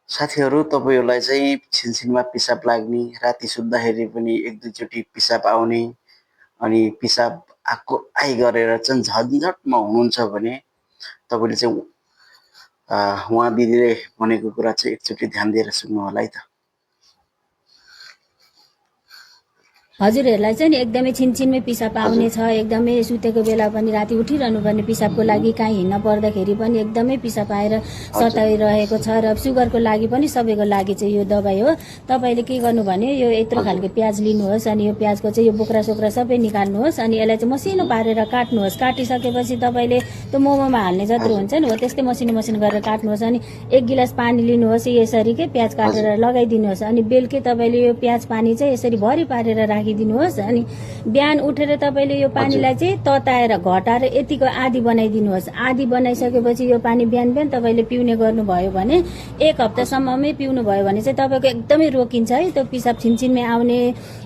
साथीहरू तपाईहरूलाई चाहिँ छिनछिनमा पिसाब लाग्ने, राति सुत्दाखेरि पनि एक दुईचोटि पिसाब आउने, अनि पिसाब आइ गरेर चाहिँ झन्झटमा हुनुहुन्छ भने तपाईँले चाहिँ उहाँ दिदीले भनेको कुरा चाहिँ एकचोटि ध्यान दिएर सुन्नु होला है त। हजुरहरूलाई चाहिँ नि एकदमै छिनछिनमै पिसाब आउने छ, एकदमै सुतेको बेला पनि राति उठिरहनु पर्ने पिसाबको लागि काहीँ हिँड्न पर्दाखेरि पनि एकदमै पिसाब आएर सताइरहेको छ। र सुगरको लागि पनि सबैको लागि चाहिँ यो दबाई हो। तपाईँले के गर्नु भने यो यत्रो खालको प्याज लिनुहोस्, अनि यो प्याजको चाहिँ यो बोक्रा सोक्रा सबै निकाल्नुहोस्, अनि यसलाई चाहिँ मसिनो पारेर काट्नुहोस्। काटिसकेपछि तपाईँले त्यो मोमोमा हाल्ने जत्रो हुन्छ नि हो त्यस्तै मसिनो मसिनो गरेर काट्नुहोस्। अनि 1 गिलास पानी लिनुहोस्, यसरी के प्याज काटेर लगाइदिनुहोस्। अनि बेलुकी तपाईँले यो प्याज पानी चाहिँ यसरी भरि पारेर राखिदिनुहोस्। अनि बिहान उठेर तपाईँले यो पानीलाई चाहिँ तताएर घटाएर यतिको आधी बनाइदिनुहोस्। आधी बनाइसकेपछि यो पानी बिहान बिहान तपाईँले पिउने गर्नुभयो भने 1 हप्तासम्ममै पिउनु भयो भने चाहिँ तपाईँको एकदमै रोकिन्छ है त्यो पिसाब छिनछिनमै आउने।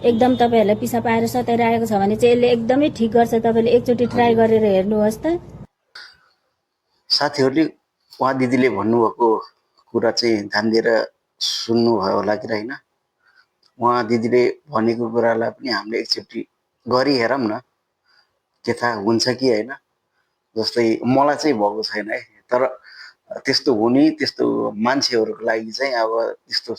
एकदम तपाईँहरूलाई पिसाब आएर सताइरहेको छ भने चाहिँ यसले एकदमै ठिक गर्छ। तपाईँले एकचोटि ट्राई गरेर हेर्नुहोस् त। साथीहरूले उहाँ दिदीले भन्नुभएको कुरा चाहिँ ध्यान दिएर सुन्नुभयो होला कि होइन? उहाँ दिदीले भनेको कुरालाई पनि हामीले एकचोटि गरी हेरौँ न, के थाहा हुन्छ कि होइन। जस्तै मलाई चाहिँ भएको छैन है, तर त्यस्तो हुने त्यस्तो मान्छेहरूको लागि चाहिँ अब त्यस्तो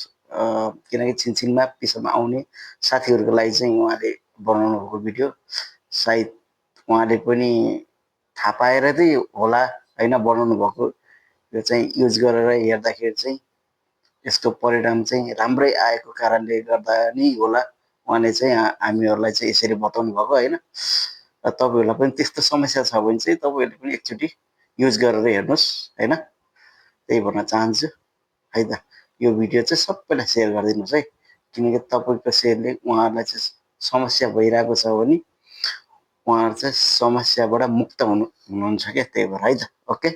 किनकि छिनछिनमा पिसाब आउने साथीहरूको लागि चाहिँ उहाँले बनाउनु भएको भिडियो सायद उहाँले पनि थाहा पाएर चाहिँ होला होइन बनाउनु भएको। यो चाहिँ युज गरेर हेर्दाखेरि चाहिँ यस्तो परिणाम चाहिँ राम्रै आएको कारणले गर्दा नै होला उहाँले चाहिँ हामीहरूलाई चाहिँ यसरी बताउनु भएको होइन। र तपाईँहरूलाई पनि त्यस्तो समस्या छ भने चाहिँ तपाईँहरूले पनि एकचोटि युज गरेर हेर्नुहोस् होइन, त्यही भन्न चाहन्छु है त। यो भिडियो चाहिँ सबैलाई सेयर गरिदिनुहोस् है, किनकि तपाईँको सेयरले उहाँहरूलाई चाहिँ समस्या भइरहेको छ भने उहाँहरू चाहिँ समस्याबाट मुक्त हुनुहुन्छ क्या, त्यही भएर है त। ओके।